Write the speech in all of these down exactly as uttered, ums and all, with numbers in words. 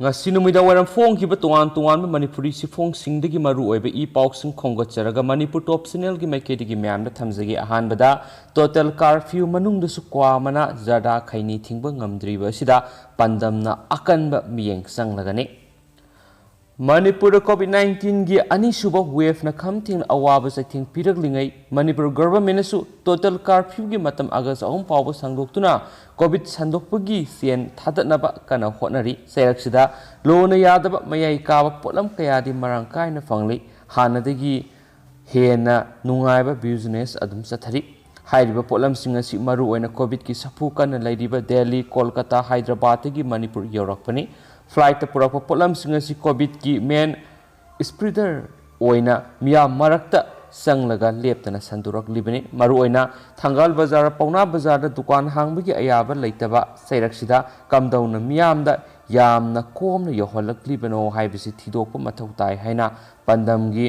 ꯉꯁꯤ ꯅꯨꯃꯤꯗꯥꯡ ꯋꯥꯏꯔꯝ ꯐꯣꯡꯈꯤꯕ ꯇꯣꯉꯥꯟ ꯇꯣꯉꯥꯟꯕ ꯃꯅꯤꯄꯨꯔꯤ ꯆꯦꯐꯣꯡꯁꯤꯡꯗꯒꯤ ꯃꯔꯨ ꯑꯣꯏꯕ ꯏ ꯄꯥꯎꯁꯤꯡ ꯈꯣꯝꯒꯠꯆꯔꯒ ꯃꯅꯤꯄꯨꯔ ꯇꯣꯞ ꯆꯦꯅꯦꯜꯒꯤ ꯃꯥꯏꯀꯩꯗꯒꯤ ꯃꯌꯥꯝꯗ ꯊꯝꯖꯒꯦ꯫ ꯑꯍꯥꯟꯕꯗ, ꯇꯣꯇꯦꯜ ꯀꯥꯔꯐ꯭ꯌꯨ ꯃꯅꯨꯡꯗꯁꯨ ꯀ꯭ꯋꯥ ꯃꯅꯥ, ꯖꯔꯗꯥ, ꯈꯩꯅꯤ ꯊꯤꯡꯕ ꯉꯝꯗ꯭ꯔꯤꯕ ꯑꯁꯤꯗ ꯄꯥꯟꯗꯝꯅ ꯑꯀꯟꯕ ꯃꯤꯠꯌꯦꯡ ꯆꯪꯂꯒꯅꯤ꯫ ꯃꯅꯤꯄꯨꯔꯗ ꯀꯣꯚꯤꯗ ꯅꯥꯏꯟꯇꯤꯟꯒꯤ ꯑꯅꯤꯁꯨꯕ ꯋꯦꯚꯅ ꯈꯝ ꯊꯦꯡꯅ ꯑꯋꯥꯕ ꯆꯩꯊꯦꯡ ꯄꯤꯔꯛꯂꯤꯉꯩ, ꯃꯅꯤꯄꯨꯔ ꯒꯚꯔꯟꯃꯦꯟꯠꯅꯁꯨ ꯇꯣꯇꯦꯜ ꯀꯥꯔꯐ꯭ꯌꯨꯒꯤ ꯃꯇꯝ ꯑꯥꯒꯁ ꯑꯍꯨꯝ ꯐꯥꯎꯕ ꯁꯥꯡꯗꯣꯛꯇꯨꯅ ꯀꯣꯚꯤꯗ ꯁꯟꯗꯣꯛꯄꯒꯤ ꯁꯦꯟ ꯊꯥꯗꯠꯅꯕ ꯀꯟꯅ ꯍꯣꯠꯅꯔꯤ꯫ ꯆꯩꯔꯛꯁꯤꯗ ꯂꯣꯅ ꯌꯥꯗꯕ ꯃꯌꯥꯏ ꯀꯥꯕ ꯄꯣꯠꯂꯝ ꯀꯌꯥꯗꯤ ꯃꯔꯥꯡ ꯀꯥꯏꯅ ꯐꯪꯂꯤ꯫ ꯍꯥꯟꯅꯗꯒꯤ ꯍꯦꯟꯅ ꯅꯨꯡꯉꯥꯏꯕ ꯕꯤꯖꯤꯅꯦꯁ ꯑꯗꯨꯝ ꯆꯠꯊꯔꯤ꯫ ꯍꯥꯏꯔꯤꯕ ꯄꯣꯠꯂꯝꯁꯤꯡ ꯑꯁꯤ ꯃꯔꯨꯑꯣꯏꯅ ꯀꯣꯚꯤꯗꯀꯤ ꯁꯥꯐꯨ ꯀꯟꯅ ꯂꯩꯔꯤꯕ ꯗꯦꯜꯂꯤ, ꯀꯣꯜꯀꯇꯥ, ꯍꯥꯏꯗ꯭ꯔꯕꯥꯗꯇꯒꯤ ꯃꯅꯤꯄꯨꯔ ꯌꯧꯔꯛꯄꯅꯤ꯫ ꯐ꯭ꯂꯥꯏꯠꯇ ꯄꯨꯔꯛꯄ ꯄꯣꯠꯂꯝꯁꯤꯡ ꯑꯁꯤ ꯀꯣꯚꯤꯗꯀꯤ ꯃꯦꯟ ꯁ꯭ꯄ꯭ꯔꯤꯗꯔ ꯑꯣꯏꯅ ꯃꯤꯌꯥꯝ ꯃꯔꯛꯇ ꯆꯪꯂꯒ ꯂꯦꯞꯇꯅ ꯁꯟꯗꯣꯔꯛꯂꯤꯕꯅꯤ꯫ ꯃꯔꯨꯑꯣꯏꯅ ꯊꯪꯒꯥꯜ ꯕꯖꯥꯔ, ꯄꯥꯎꯅꯥ ꯕꯖꯥꯔꯗ ꯗꯨꯀꯥꯟ ꯍꯥꯡꯕꯒꯤ ꯑꯌꯥꯕ ꯂꯩꯇꯕ ꯆꯩꯔꯛꯁꯤꯗ ꯀꯝꯗꯧꯅ ꯃꯤꯌꯥꯝꯗ ꯌꯥꯝꯅ ꯀꯣꯝꯅ ꯌꯧꯍꯜꯂꯛꯂꯤꯕꯅꯣ ꯍꯥꯏꯕꯁꯤ ꯊꯤꯗꯣꯛꯄ ꯃꯊꯧ ꯇꯥꯏ ꯍꯥꯏꯅ ꯄꯥꯟꯗꯝꯒꯤ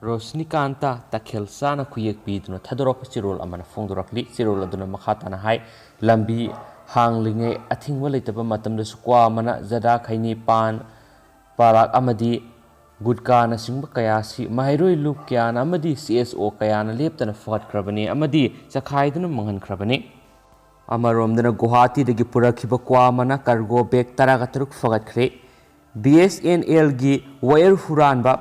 ꯔꯣꯁꯅꯤꯀꯥꯟꯇ ꯇꯈꯦꯜꯆꯥꯅ ꯈꯨꯌꯦꯛ ꯄꯤꯗꯨꯅ ꯊꯥꯗꯣꯔꯛꯄ ꯆꯦꯔꯣꯜ ꯑꯃꯅ ꯐꯣꯡꯗꯣꯔꯛꯂꯤ꯫ ꯆꯦꯔꯣꯜ ꯑꯗꯨꯅ ꯃꯈꯥ ꯇꯥꯅ ꯍꯥꯏ, ꯂꯝꯕꯤ ꯍꯥꯡꯂꯤꯉꯩ ꯑꯊꯤꯡꯕ ꯂꯩꯇꯕ ꯃꯇꯝꯗꯁꯨ ꯀ꯭ꯋꯥ ꯃꯅꯥ, ꯖꯔꯗꯥ, ꯈꯩꯅꯤ, ꯄꯥꯟ, ꯄꯔꯥꯛ ꯑꯃꯗꯤ ꯒꯨꯠꯀꯥꯅꯆꯤꯡꯕ ꯀꯌꯥ ꯑꯁꯤ ꯃꯍꯩꯔꯣꯏ ꯂꯨꯞ ꯀꯌꯥꯅ ꯑꯃꯗꯤ ꯁꯤ ꯑꯦꯁ ꯑꯣ ꯀꯌꯥꯅ ꯂꯦꯞꯇꯅ ꯐꯒꯠꯈ꯭ꯔꯕꯅꯤ ꯑꯃꯗꯤ ꯆꯈꯥꯏꯗꯨꯅ ꯃꯥꯡꯍꯟꯈ꯭ꯔꯕꯅꯤ꯫ ꯑꯃꯔꯣꯝꯗꯅ ꯒꯨꯋꯥꯍꯥꯇꯤꯗꯒꯤ ꯄꯨꯔꯛꯈꯤꯕ ꯀ꯭ꯋꯥ ꯃꯅꯥ ꯀꯥꯔꯒꯣ ꯕꯦꯒ ꯇꯔꯥꯒ ꯇꯔꯨꯛ ꯐꯒꯠꯈ꯭ꯔꯦ꯫ ꯕꯤ ꯑꯦꯁ ꯑꯦꯟ ꯑꯦꯜꯒꯤ ꯋꯥꯌꯔ ꯍꯨꯔꯥꯟꯕ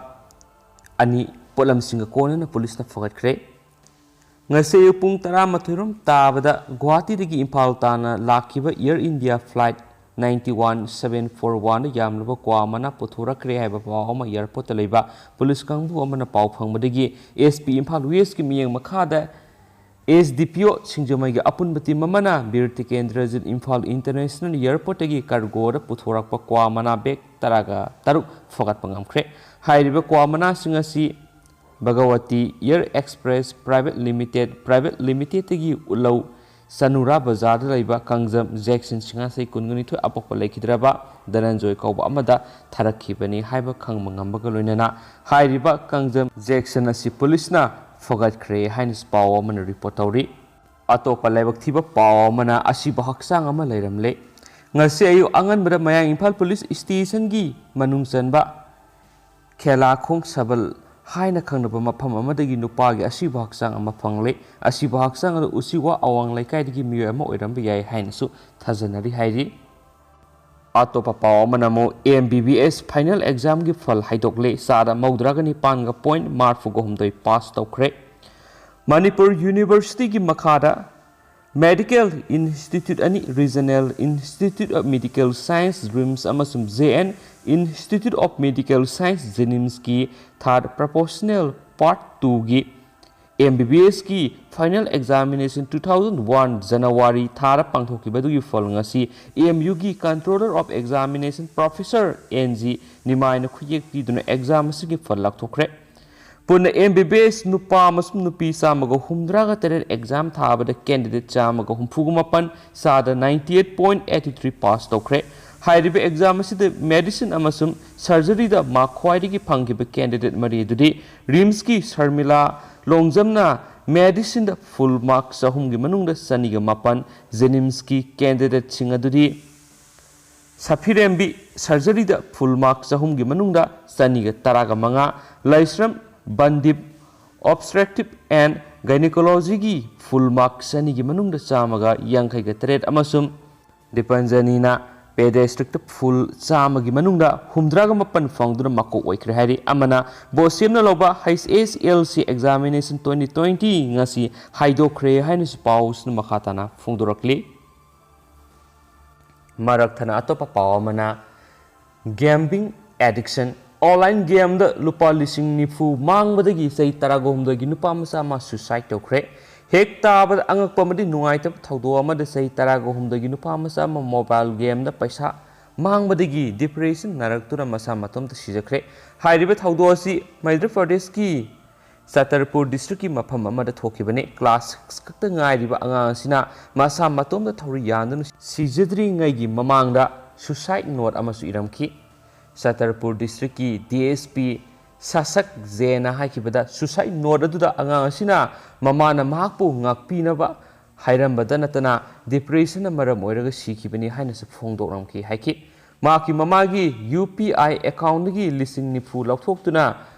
ꯑꯅꯤ ꯄꯣꯠꯂꯝꯁꯤꯡꯒ ꯀꯣꯟꯅꯅ ꯄꯨꯂꯤꯁꯅ ꯐꯒꯠꯈ꯭ꯔꯦ꯫ ꯉꯁꯤ ꯑꯌꯨꯛ ꯄꯨꯡ ꯇꯔꯥꯃꯥꯊꯣꯏ ꯔꯣꯝ ꯇꯥꯕꯗ ꯒꯨꯋꯥꯍꯥꯇꯤꯗꯒꯤ ꯏꯝꯐꯥꯜ ꯇꯥꯟꯅ ꯂꯥꯛꯈꯤꯕ air India flight ninety one seven four ꯋꯥꯟꯗ ꯌꯥꯝꯂꯕ ꯀ꯭ꯋꯥ ꯃꯅꯥ ꯄꯨꯊꯣꯔꯛꯈ꯭ꯔꯦ ꯍꯥꯏꯕ ꯄꯥꯎ ꯑꯃ ꯑꯦꯌꯔꯄꯣꯔꯠꯇ ꯂꯩꯕ ꯄꯨꯂꯤꯁ ꯀꯥꯡꯕꯨ ꯑꯃꯅ ꯄꯥꯎ ꯐꯪꯕꯗꯒꯤ ꯑꯦꯁ ꯄꯤ ꯏꯝꯐꯥꯜ ꯋꯦꯁꯀꯤ ꯃꯤꯠꯌꯦꯡ ꯃꯈꯥꯗ ꯑꯦꯁ ꯗꯤ ꯄꯤ ꯑꯣ ꯁꯤꯡꯖꯃꯩꯒꯤ ꯑꯄꯨꯟꯕ ꯇꯤꯝ ꯑꯃꯅ ꯕꯤꯔ ꯇꯤꯀꯦꯟꯗ꯭ꯔꯖꯤꯠ ꯏꯝꯐꯥꯜ ꯏꯟꯇꯔꯅꯦꯁꯅꯦꯜ ꯑꯦꯌꯔꯄꯣꯔꯠꯇꯒꯤ ꯀꯥꯔꯒꯣꯗ ꯄꯨꯊꯣꯔꯛꯄ ꯀ꯭ꯋꯥ ꯃꯅꯥ ꯕꯦꯒ ꯇꯔꯥꯒ ꯇꯔꯨꯛ ꯐꯒꯠꯄ ꯉꯝꯈ꯭ꯔꯦ꯫ ꯍꯥꯏꯔꯤꯕ ꯀ꯭ꯋꯥ ꯃꯅꯥꯁꯤꯡ ꯑꯁꯤ Bhagwati air express private limited, private ꯂꯤꯃꯤꯇꯦꯗꯇꯒꯤ ꯎꯠꯂꯧ ꯆꯅꯨꯔꯥ ꯕꯖꯥꯔꯗ ꯂꯩꯕ ꯀꯥꯡꯖꯝ ꯖꯦꯛꯁꯟ ꯁꯤꯡꯉꯥꯁꯩ ꯀꯨꯟꯒ ꯅꯤꯊꯣꯏ ꯑꯄꯣꯛꯄ ꯂꯩꯈꯤꯗ꯭ꯔꯕ ꯙꯅꯟꯖꯣꯏ ꯀꯧꯕ ꯑꯃꯗ ꯊꯥꯔꯛꯈꯤꯕꯅꯤ ꯍꯥꯏꯕ ꯈꯪꯕ ꯉꯝꯕꯒ ꯂꯣꯏꯅꯅ ꯍꯥꯏꯔꯤꯕ ꯀꯥꯡꯖꯝ ꯖꯦꯛꯁꯟ ꯑꯁꯤ ꯄꯨꯂꯤꯁꯅ ꯐꯒꯠꯈ꯭ꯔꯦ ꯍꯥꯏꯅꯁꯨ ꯄꯥꯎ ꯑꯃꯅ ꯔꯤꯄꯣꯔꯠ ꯇꯧꯔꯤ꯫ ꯑꯇꯣꯞꯄ ꯂꯥꯏꯕꯛ ꯊꯤꯕ ꯄꯥꯎ ꯑꯃꯅ ꯑꯁꯤꯕ ꯍꯛꯆꯥꯡ ꯑꯃ ꯂꯩꯔꯝꯂꯦ꯫ ꯉꯁꯤ ꯑꯌꯨꯛ ꯑꯉꯟꯕꯗ ꯃꯌꯥꯡ ꯏꯝꯐꯥꯜ ꯄꯨꯂꯤꯁ ꯁ꯭ꯇꯦꯁꯟꯒꯤ ꯃꯅꯨꯡ ꯆꯟꯕ ꯈꯦꯂꯥꯈꯣꯡ ꯁꯕꯜ ꯍꯥꯏꯅ ꯈꯪꯅꯕ ꯃꯐꯝ ꯑꯃꯗꯒꯤ ꯅꯨꯄꯥꯒꯤ ꯑꯁꯤꯕ ꯍꯛꯆꯥꯡ ꯑꯃ ꯐꯪꯂꯦ꯫ ꯑꯁꯤꯕ ꯍꯛꯆꯥꯡ ꯑꯗꯨ ꯎꯆꯤꯋꯥ ꯑꯋꯥꯡ ꯂꯩꯀꯥꯏꯗꯒꯤ ꯃꯤꯑꯣꯏ ꯑꯃ ꯑꯣꯏꯔꯝꯕ ꯌꯥꯏ ꯍꯥꯏꯅꯁꯨ ꯊꯥꯖꯅꯔꯤ ꯍꯥꯏꯔꯤ꯫ ꯑꯇꯣꯞꯄ ꯄꯥꯎ ꯑꯃꯅ ꯑꯃꯨꯛ M B B S final exam ꯒꯤ ꯐꯜ ꯍꯥꯏꯗꯣꯛꯂꯦ꯫ ꯆꯥꯗ ꯃꯧꯗ꯭ꯔꯥꯒ ꯅꯤꯄꯥꯟꯒ point ꯃꯔꯤꯐꯨꯒ ꯍꯨꯝꯗꯣꯏ ꯄꯥꯁ ꯇꯧꯈ꯭ꯔꯦ꯫ ꯃꯅꯤꯄꯨꯔ ꯌꯨꯅꯤꯚꯔꯁꯤꯇꯤꯒꯤ ꯃꯈꯥꯗ ꯃꯦꯗꯤꯀꯦꯜ ꯏꯟꯁꯇꯤꯇ꯭ꯌꯨꯠ ꯑꯅꯤ, Regional Institute of Medical Science, RIMS, ꯑꯃꯁꯨꯡ J N Institute of Medical Science, JNIMS ꯀꯤ third proportional part two ꯒꯤ M B B S ꯀꯤ final examination two thousand one January ꯊꯥꯗ ꯄꯥꯡꯊꯣꯛꯈꯤꯕ ꯑꯗꯨꯒꯤ ꯐꯜ ꯉꯁꯤ M U ꯒꯤ Controller of Examination Professor N G ꯅꯤꯃꯥꯏꯅ ꯈꯨꯌꯦꯛ ꯄꯤꯗꯨꯅ exam ꯑꯁꯤꯒꯤ ꯐꯜ ꯂꯥꯎꯊꯣꯛꯈ꯭ꯔꯦ꯫ ꯄꯨꯟꯅ M B B S ꯅꯨꯄꯥ ꯑꯃꯁꯨꯡ ꯅꯨꯄꯤ ꯆꯥꯝꯃꯒ ꯍꯨꯝꯗ꯭ꯔꯥꯒ ꯇꯔꯦꯠ exam ꯊꯥꯕꯗ candidate ꯆꯥꯝꯃꯒ ꯍꯨꯝꯐꯨꯒ ꯃꯥꯄꯟ, ꯆꯥꯗ ninety eight point eighty three pass ꯇꯧꯈ꯭ꯔꯦ꯫ ꯍꯥꯏꯔꯤꯕ exam ꯑꯁꯤꯗ medicine ꯑꯃꯁꯨꯡ surgery ꯗ mark ꯈ꯭ꯋꯥꯏꯗꯒꯤ ꯐꯪꯈꯤꯕ candidate ꯃꯔꯤ ꯑꯗꯨꯗꯤ RIMS ꯀꯤ ꯁꯔꯃꯤꯂꯥ ꯂꯣꯡꯖꯝꯅ medicine ꯗ full mark ꯆꯍꯨꯝꯒꯤ ꯃꯅꯨꯡꯗ ꯆꯅꯤꯒ ꯃꯥꯄꯟ, JNIMS ꯀꯤ candidate ꯁꯤꯡ ꯑꯗꯨꯗꯤ ꯁꯐꯤꯔꯦꯝꯕꯤ surgery ꯗ full mark ꯆꯍꯨꯝꯒꯤ ꯃꯅꯨꯡꯗ ꯆꯅꯤꯒ ꯇꯔꯥꯒ ꯃꯉꯥ, ꯂꯩꯁ꯭ꯔꯝ ꯕꯟꯗꯤꯞ obstetrics and gynecology ꯒꯤ full mark ꯆꯅꯤꯒꯤ ꯃꯅꯨꯡꯗ ꯆꯥꯝꯃꯒ ꯌꯥꯡꯈꯩꯒ ꯇꯔꯦꯠ ꯑꯃꯁꯨꯡ ꯗꯤꯄꯟꯖꯅꯤꯅ pediatrics ꯇ full ꯆꯥꯝꯃꯒꯤ ꯃꯅꯨꯡꯗ ꯍꯨꯝꯗ꯭ꯔꯥꯒ ꯃꯥꯄꯟ ꯐꯪꯗꯨꯅ ꯃꯀꯣꯛ ꯑꯣꯏꯈ꯭ꯔꯦ ꯍꯥꯏꯔꯤ꯫ ꯑꯃꯅ BOSEM ꯅ ꯂꯧꯕ H S L C examination twenty twenty ꯉꯁꯤ ꯍꯥꯏꯗꯣꯛꯈ꯭ꯔꯦ ꯍꯥꯏꯅꯁꯨ ꯄꯥꯎꯁꯤꯅ ꯃꯈꯥ ꯇꯥꯅ ꯐꯣꯡꯗꯣꯔꯛꯂꯤ꯫ ꯃꯔꯛ ꯊꯠꯅ ꯑꯇꯣꯞꯄ ꯄꯥꯎ ꯑꯃꯅ gambling addiction, online game ꯗ ꯂꯨꯄꯥ ꯂꯤꯁꯤꯡ ꯅꯤꯐꯨ ꯃꯥꯡꯕꯗꯒꯤ ꯆꯍꯤ ꯇꯔꯥꯒ ꯍꯨꯝꯗꯣꯏꯒꯤ ꯅꯨꯄꯥ ꯃꯆꯥ ꯑꯃ suicide ꯇꯧꯈ꯭ꯔꯦ꯫ ꯍꯦꯛ ꯇꯥꯕꯗ ꯑꯉꯛꯄ ꯑꯃꯗꯤ ꯅꯨꯡꯉꯥꯏꯇꯕ ꯊꯧꯗꯣꯛ ꯑꯃꯗ ꯆꯍꯤ ꯇꯔꯥꯒ ꯍꯨꯝꯗꯣꯏꯒꯤ ꯅꯨꯄꯥ ꯃꯆꯥ ꯑꯃ mobile game ꯗ ꯄꯩꯁꯥ ꯃꯥꯡꯕꯗꯒꯤ depression ꯅꯥꯔꯛꯇꯨꯅ ꯃꯁꯥ ꯃꯇꯣꯝꯇ ꯁꯤꯖꯈ꯭ꯔꯦ꯫ ꯍꯥꯏꯔꯤꯕ ꯊꯧꯗꯣꯛ ꯑꯁꯤ ꯃꯙ꯭ꯌ ꯄ꯭ꯔꯗꯦꯁꯀꯤ ꯆꯇꯔꯄꯨꯔ district ꯀꯤ ꯃꯐꯝ ꯑꯃꯗ ꯊꯣꯛꯈꯤꯕꯅꯤ꯫ Class six ꯈꯛꯇ ꯉꯥꯏꯔꯤꯕ ꯑꯉꯥꯡ ꯑꯁꯤꯅ ꯃꯁꯥ ꯃꯇꯣꯝꯇ ꯊꯧꯔꯤ ꯌꯥꯟꯗꯨꯅ ꯁꯤꯖꯗ꯭ꯔꯤꯉꯩꯒꯤ ꯃꯃꯥꯡꯗ suicide note ꯑꯃꯁꯨ ꯏꯔꯝꯈꯤ꯫ ꯆꯇꯔꯄꯨꯔ district ꯀꯤ D S P ꯁꯥꯁꯛ ꯖꯦꯅ ꯍꯥꯏꯈꯤꯕꯗ, suicide note ꯑꯗꯨꯗ ꯑꯉꯥꯡ ꯑꯁꯤꯅ ꯃꯃꯥꯅ ꯃꯍꯥꯛꯄꯨ ꯉꯥꯛꯄꯤꯅꯕ ꯍꯥꯏꯔꯝꯕꯗ ꯅꯠꯇꯅ depressionꯅ ꯃꯔꯝ ꯑꯣꯏꯔꯒ ꯁꯤꯈꯤꯕꯅꯤ ꯍꯥꯏꯅꯁꯨ ꯐꯣꯡꯗꯣꯛꯂꯝꯈꯤ ꯍꯥꯏꯈꯤ꯫ ꯃꯍꯥꯛꯀꯤ ꯃꯃꯥꯒꯤ UPI accountꯗꯒꯤ ꯂꯤꯁꯤꯡ ꯅꯤꯐꯨ ꯂꯧꯊꯣꯛꯇꯨꯅ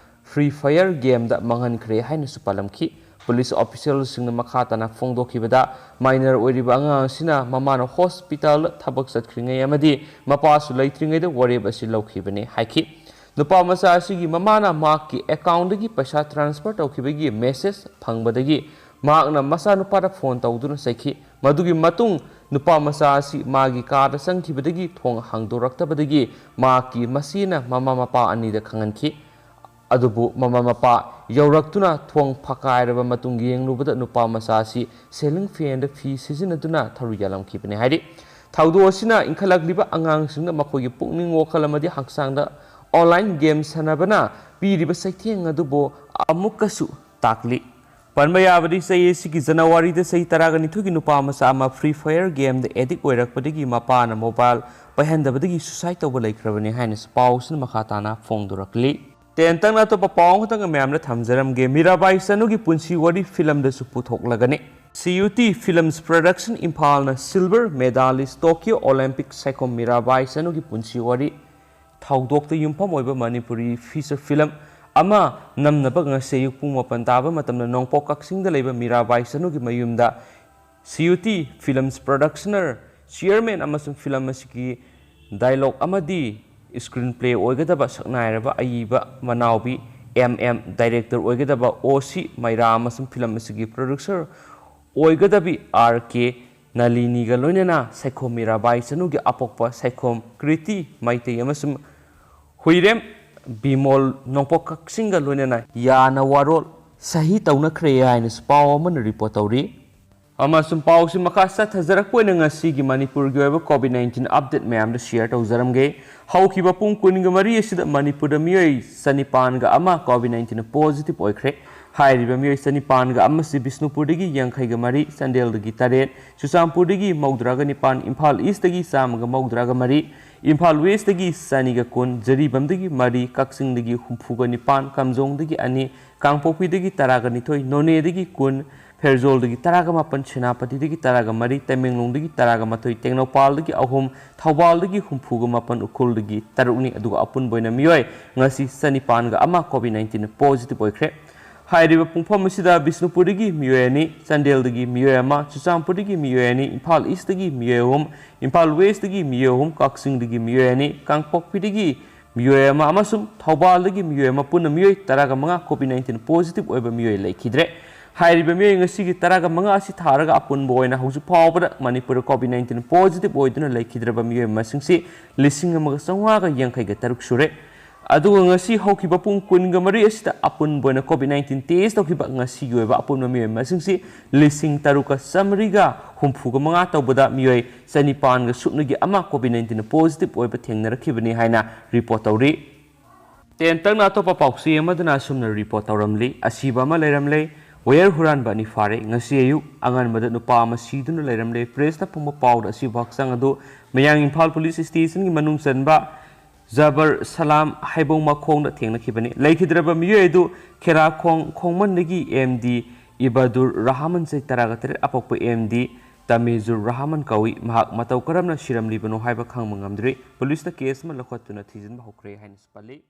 Free Fire gameꯗ ꯃꯥꯡꯍꯟꯈ꯭ꯔꯦ ꯍꯥꯏꯅꯁꯨ ꯄꯥꯜꯂꯝꯈꯤ꯫ Police officialꯁꯤꯡꯅ ꯃꯈꯥ ꯇꯥꯅ ꯐꯣꯡꯗꯣꯛꯈꯤꯕꯗ, minor ꯑꯣꯏꯔꯤꯕ ꯑꯉꯥꯡ ꯑꯁꯤꯅ ꯃꯃꯥꯅ hospitalꯗ ꯊꯕꯛ ꯆꯠꯈ꯭ꯔꯤꯉꯩ ꯑꯃꯗꯤ ꯃꯄꯥꯁꯨ ꯂꯩꯇ꯭ꯔꯤꯉꯩꯗ ꯋꯥꯔꯦꯞ ꯑꯁꯤ ꯂꯧꯈꯤꯕꯅꯤ ꯍꯥꯏꯈꯤ꯫ ꯅꯨꯄꯥ ꯃꯆꯥ ꯑꯁꯤꯒꯤ ꯃꯃꯥꯅ ꯃꯍꯥꯛꯀꯤ accountꯗꯒꯤ ꯄꯩꯁꯥ transfer ꯇꯧꯈꯤꯕꯒꯤ message ꯐꯪꯕꯗꯒꯤ ꯃꯍꯥꯛꯅ ꯃꯆꯥꯅꯨꯄꯥꯗ phone ꯇꯧꯗꯨꯅ ꯆꯩꯈꯤ꯫ ꯃꯗꯨꯒꯤ ꯃꯇꯨꯡ ꯅꯨꯄꯥ ꯃꯆꯥ ꯑꯁꯤ ꯃꯥꯒꯤ carꯗ ꯆꯪꯈꯤꯕꯗꯒꯤ ꯊꯣꯡ ꯍꯥꯡꯗꯣꯔꯛꯇꯕꯗꯒꯤ ꯃꯍꯥꯛꯀꯤ ꯃꯆꯦꯅ ꯃꯃꯥ ꯃꯄꯥ ꯑꯅꯤꯗ ꯈꯪꯍꯟꯈꯤ꯫ ꯑꯗꯨꯕꯨ ꯃꯃꯥ ꯃꯄꯥ ꯌꯧꯔꯛꯇꯨꯅ ꯊꯣꯡ ꯐꯥꯀꯥꯏꯔꯕ ꯃꯇꯨꯡ ꯌꯦꯡꯂꯨꯕꯗ ꯅꯨꯄꯥ ꯃꯆꯥ ꯑꯁꯤ ceiling fanꯗ ꯐꯤ ꯁꯤꯖꯤꯟꯅꯗꯨꯅ ꯊꯧꯔꯤ ꯌꯥꯜꯂꯝꯈꯤꯕꯅꯤ ꯍꯥꯏꯔꯤ꯫ ꯊꯧꯗꯣꯛ ꯑꯁꯤꯅ ꯏꯟꯈꯠꯂꯛꯂꯤꯕ ꯑꯉꯥꯡꯁꯤꯡꯗ ꯃꯈꯣꯏꯒꯤ ꯄꯨꯛꯅꯤꯡ ꯋꯥꯈꯜ ꯑꯃꯗꯤ ꯍꯛꯆꯥꯡꯗ online game ꯁꯥꯟꯅꯕꯅ ꯄꯤꯔꯤꯕ ꯆꯩꯊꯦꯡ ꯑꯗꯨꯕꯨ ꯑꯃꯨꯛꯀꯁꯨ ꯇꯥꯛꯂꯤ꯫ ꯄꯟꯕ ꯌꯥꯕꯗꯤ ꯆꯍꯤ ꯑꯁꯤꯒꯤ ꯖꯅꯋꯥꯔꯤꯗ ꯆꯍꯤ ꯇꯔꯥꯒ ꯅꯤꯊꯣꯏꯒꯤ ꯅꯨꯄꯥ ꯃꯆꯥ ꯑꯃ Free Fire gameꯗ addict ꯑꯣꯏꯔꯛꯄꯗꯒꯤ ꯃꯄꯥꯅ mobile ꯄꯥꯏꯍꯟꯗꯕꯗꯒꯤ suicide ꯇꯧꯕ ꯂꯩꯈ꯭ꯔꯕꯅꯤ ꯍꯥꯏꯅꯁꯨ ꯄꯥꯎꯁꯤꯅ ꯃꯈꯥ ꯇꯥꯅ ꯐꯣꯡꯗꯣꯔꯛꯂꯤ꯫ ꯇꯦꯟꯇꯛꯅ ꯑꯇꯣꯞꯄ ꯄꯥꯎ ꯑꯃꯈꯛꯇꯪꯒ ꯃꯌꯥꯝꯗ ꯊꯝꯖꯔꯝꯒꯦ꯫ ꯃꯤꯔꯥꯕꯥꯏ ꯆꯅꯨꯒꯤ ꯄꯨꯟꯁꯤ ꯋꯥꯔꯤ ꯐꯤꯂꯝꯗꯁꯨ ꯄꯨꯊꯣꯛꯂꯒꯅꯤ꯫ CUT Films Production ꯏꯝꯐꯥꯜꯅ silver medalist Tokyo Olympic Saikhom Mirabai ꯆꯅꯨꯒꯤ ꯄꯨꯟꯁꯤ ꯋꯥꯔꯤ ꯊꯧꯗꯣꯛꯇ ꯌꯨꯝꯐꯝ ꯑꯣꯏꯕ ꯃꯅꯤꯄꯨꯔꯤ feature film ꯑꯃ ꯅꯝꯅꯕ ꯉꯁꯤ ꯑꯌꯨꯛ ꯄꯨꯡ ꯃꯥꯄꯟ ꯇꯥꯕ ꯃꯇꯝꯗ ꯅꯣꯡꯄꯣꯛ ꯀꯛꯆꯤꯡꯗ ꯂꯩꯕ ꯃꯤꯔꯥꯕꯥꯏ ꯆꯅꯨꯒꯤ ꯃꯌꯨꯝꯗ CUT Films Productioner chairman ꯑꯃꯁꯨꯡ film ꯑꯁꯤꯒꯤ dialogue ꯑꯃꯗꯤ screenplay ꯑꯣꯏꯒꯗꯕ ꯁꯛꯅꯥꯏꯔꯕ ꯑꯏꯕ ꯃꯅꯥꯎꯕꯤ MM, director ꯑꯣꯏꯒꯗꯕ OC ꯃꯩꯔꯥ ꯑꯃꯁꯨꯡ film ꯑꯁꯤꯒꯤ producer ꯑꯣꯏꯒꯗꯕꯤ RK ꯅꯂꯤꯅꯤꯒ ꯂꯣꯏꯅꯅ ꯁꯥꯏꯈꯣꯝ ꯃꯤꯔꯥꯕꯥꯏ ꯆꯅꯨꯒꯤ ꯑꯄꯣꯛꯄ ꯁꯥꯏꯈꯣꯝ ꯀ꯭ꯔꯤꯇꯤ ꯃꯩꯇꯩ ꯑꯃꯁꯨꯡ ꯍꯨꯏꯔꯦꯝ ꯕꯤꯃꯣꯜ ꯅꯣꯡꯄꯣꯛ ꯀꯛꯆꯤꯡꯒ ꯂꯣꯏꯅꯅ ꯌꯥꯅ ꯋꯥꯔꯣꯜ ꯁꯍꯤ ꯇꯧꯅꯈ꯭ꯔꯦ ꯍꯥꯏꯅꯁꯨ ꯄꯥꯎ ꯑꯃꯅ report ꯇꯧꯔꯤ꯫ ꯑꯃꯁꯨꯡ ꯄꯥꯎꯁꯤ ꯃꯈꯥ ꯆꯠꯊꯖꯔꯛꯄ ꯑꯣꯏꯅ ꯉꯁꯤꯒꯤ ꯃꯅꯤꯄꯨꯔꯒꯤ ꯑꯣꯏꯕ COVID nineteen update ꯃꯌꯥꯝꯗꯨ share ꯇꯧꯖꯔꯝꯒꯦ꯫ ꯍꯧꯈꯤꯕ ꯄꯨꯡ ꯀꯨꯟꯒ ꯃꯔꯤ ꯑꯁꯤꯗ ꯃꯅꯤꯄꯨꯔꯗ ꯃꯤꯑꯣꯏ ꯆꯅꯤꯄꯥꯟꯒ ꯑꯃ COVID nineteen positive ꯑꯣꯏꯈ꯭ꯔꯦ꯫ ꯍꯥꯏꯔꯤꯕ ꯃꯤꯑꯣꯏ ꯆꯅꯤꯄꯥꯟꯒ ꯑꯃꯁꯤ ꯕꯤꯁꯅꯨꯄꯨꯔꯗꯒꯤ ꯌꯥꯡꯈꯩꯒ ꯃꯔꯤ, ꯆꯥꯟꯗꯦꯜꯗꯒꯤ ꯇꯔꯦꯠ, ꯆꯨꯔꯆꯥꯟꯄꯨꯔꯗꯒꯤ ꯃꯧꯗ꯭ꯔꯥꯒ ꯅꯤꯄꯥꯟ, ꯏꯝꯐꯥꯜ Eastꯇꯒꯤ ꯆꯥꯝꯃꯒ ꯃꯧꯗ꯭ꯔꯥꯒ ꯃꯔꯤ, ꯏꯝꯐꯥꯜ Westꯇꯒꯤ ꯆꯅꯤꯒ ꯀꯨꯟ, ꯖꯔꯤꯕꯥꯝꯗꯒꯤ ꯃꯔꯤ, ꯀꯛꯆꯤꯡꯗꯒꯤ ꯍꯨꯝꯐꯨꯒ ꯅꯤꯄꯥꯟ, ꯀꯥꯝꯖꯣꯡꯗꯒꯤ ꯑꯅꯤ, ꯀꯥꯡꯄꯣꯛꯄꯤꯗꯒꯤ ꯇꯔꯥꯒ ꯅꯤꯊꯣꯏ, ꯅꯣꯅꯦꯗꯒꯤ ꯀꯨꯟ, ꯐꯦꯔꯖꯣꯜꯗꯒꯤ ꯇꯔꯥꯒ ꯃꯥꯄꯟ, ꯁꯦꯅꯥꯄꯇꯤꯗꯒꯤ ꯇꯔꯥꯒ ꯃꯔꯤ, ꯇꯃꯦꯡꯂꯣꯡꯗꯒꯤ ꯇꯔꯥꯒ ꯃꯥꯊꯣꯏ, ꯇꯦꯡꯅꯧꯄꯥꯜꯗꯒꯤ ꯑꯍꯨꯝ, ꯊꯧꯕꯥꯜꯗꯒꯤ ꯍꯨꯝꯐꯨꯒ ꯃꯥꯄꯟ, ꯎꯈ꯭ꯔꯨꯜꯗꯒꯤ ꯇꯔꯨꯛꯅꯤ꯫ ꯑꯗꯨꯒ ꯑꯄꯨꯟꯕ ꯑꯣꯏꯅ ꯃꯤꯑꯣꯏ ꯉꯁꯤ ꯆꯅꯤꯄꯥꯟꯒ ꯑꯃ COVID nineteen positive ꯑꯣꯏꯈ꯭ꯔꯦ꯫ ꯍꯥꯏꯔꯤꯕ ꯄꯨꯡꯐꯝ ꯑꯁꯤꯗ ꯕꯤꯁꯅꯨꯄꯨꯔꯗꯒꯤ ꯃꯤꯑꯣꯏ ꯑꯅꯤ, ꯆꯥꯟꯗꯦꯜꯗꯒꯤ ꯃꯤꯑꯣꯏ ꯑꯃ, ꯆꯨꯔꯆꯥꯟꯄꯨꯔꯗꯒꯤ ꯃꯤꯑꯣꯏ ꯑꯅꯤ, ꯏꯝꯐꯥꯜ ꯏꯁꯇꯒꯤ ꯃꯤꯑꯣꯏ ꯑꯍꯨꯝ, ꯏꯝꯐꯥꯜ ꯋꯦꯁꯇꯒꯤ ꯃꯤꯑꯣꯏ ꯑꯍꯨꯝ, ꯀꯛꯆꯤꯡꯗꯒꯤ ꯃꯤꯑꯣꯏ ꯑꯅꯤ, ꯀꯥꯡꯄꯣꯛꯄꯤꯗꯒꯤ ꯃꯤꯑꯣꯏ ꯑꯃ ꯑꯃꯁꯨꯡ ꯊꯧꯕꯥꯜꯗꯒꯤ ꯃꯤꯑꯣꯏ ꯑꯃ, ꯄꯨꯟꯅ ꯃꯤꯑꯣꯏ ꯇꯔꯥꯒ ꯃꯉꯥ COVID nineteen positive ꯑꯣꯏꯕ ꯃꯤꯑꯣꯏ ꯂꯩꯈꯤꯗ꯭ꯔꯦ꯫ ꯍꯥꯏꯔꯤꯕ ꯃꯤꯑꯣꯏ ꯉꯁꯤꯒꯤ ꯇꯔꯥꯒ ꯃꯉꯥ ꯑꯁꯤ ꯊꯥꯔꯒ ꯑꯄꯨꯟꯕ ꯑꯣꯏꯅ ꯍꯧꯖꯤꯛ ꯐꯥꯎꯕꯗ ꯃꯅꯤꯄꯨꯔꯗ COVID nineteen positive ꯑꯣꯏꯗꯨꯅ ꯂꯩꯈꯤꯗ꯭ꯔꯕ ꯃꯤꯑꯣꯏ ꯃꯁꯤꯡꯁꯤ ꯂꯤꯁꯤꯡ ꯑꯃꯒ ꯆꯥꯝꯃꯉꯥꯒ ꯌꯥꯡꯈꯩꯒ ꯇꯔꯨꯛ ꯁꯨꯔꯦ꯫ ꯑꯗꯨꯒ ꯉꯁꯤ ꯍꯧꯈꯤꯕ ꯄꯨꯡ ꯀꯨꯟꯒ ꯃꯔꯤ ꯑꯁꯤꯗ ꯑꯄꯨꯟꯕ ꯑꯣꯏꯅ COVID nineteen test ꯇꯧꯈꯤꯕ ꯉꯁꯤꯒꯤ ꯑꯣꯏꯕ ꯑꯄꯨꯟꯕ ꯃꯤꯑꯣꯏ ꯃꯁꯤꯡꯁꯤ ꯂꯤꯁꯤꯡ ꯇꯔꯨꯛꯀ ꯆꯥꯃꯔꯤꯒ ꯍꯨꯝꯐꯨꯒ ꯃꯉꯥ ꯇꯧꯕꯗ ꯃꯤꯑꯣꯏ ꯆꯅꯤꯄꯥꯟꯒ ꯁꯨꯞꯅꯒꯤ ꯑꯃ COVID nineteen positive ꯑꯣꯏꯕ ꯊꯦꯡꯅꯔꯛꯈꯤꯕꯅꯤ ꯍꯥꯏꯅ report ꯇꯧꯔꯤ꯫ ꯇꯦꯟꯇꯛꯅ ꯑꯇꯣꯞꯄ ꯄꯥꯎꯆꯦ ꯑꯃꯗꯅ ꯑꯁꯨꯝꯅ report ꯇꯧꯔꯝꯂꯤ: ꯑꯁꯤꯕ ꯑꯃ ꯂꯩꯔꯝꯂꯦ, wire ꯍꯨꯔꯥꯟꯕ ꯑꯅꯤ ꯐꯥꯔꯦ꯫ ꯉꯁꯤ ꯑꯌꯨꯛ ꯑꯉꯟꯕꯗ ꯅꯨꯄꯥ ꯑꯃ ꯁꯤꯗꯨꯅ ꯂꯩꯔꯝꯂꯦ꯫ Press ꯅ ꯐꯪꯕ ꯄꯥꯎꯗ ꯑꯁꯤꯕ ꯍꯛꯆꯥꯡ ꯑꯗꯨ ꯃꯌꯥꯡ ꯏꯝꯐꯥꯜ police station ꯒꯤ ꯃꯅꯨꯡ ꯆꯟꯕ ꯖꯕꯔ ꯁꯂꯥꯝ ꯍꯩꯕꯣꯡ ꯃꯈꯣꯡꯗ ꯊꯦꯡꯅꯈꯤꯕꯅꯤ꯫ ꯂꯩꯈꯤꯗ꯭ꯔꯕ ꯃꯤꯑꯣꯏ ꯑꯗꯨ ꯈꯦꯔꯥꯈꯣꯡ ꯈꯣꯡꯃꯟꯗꯒꯤ M D ꯏꯕꯥꯗꯨꯔ ꯔꯍꯃꯟ, ꯆꯍꯤ ꯇꯔꯥꯒ ꯇꯔꯦꯠ, ꯑꯄꯣꯛꯄ M D ꯇꯃꯤꯖꯨꯔ ꯔꯍꯃꯟ ꯀꯧꯏ꯫ ꯃꯍꯥꯛ ꯃꯇꯧ ꯀꯔꯝꯅ ꯁꯤꯔꯝꯂꯤꯕꯅꯣ ꯍꯥꯏꯕ ꯈꯪꯕ ꯉꯝꯗ꯭ꯔꯤ꯫ Police ꯅ case ꯑꯃ ꯂꯧꯈꯠꯇꯨꯅ ꯊꯤꯖꯤꯟꯕ ꯍꯧꯈ꯭ꯔꯦ ꯍꯥꯏꯅꯁꯨ ꯄꯜꯂꯤ꯫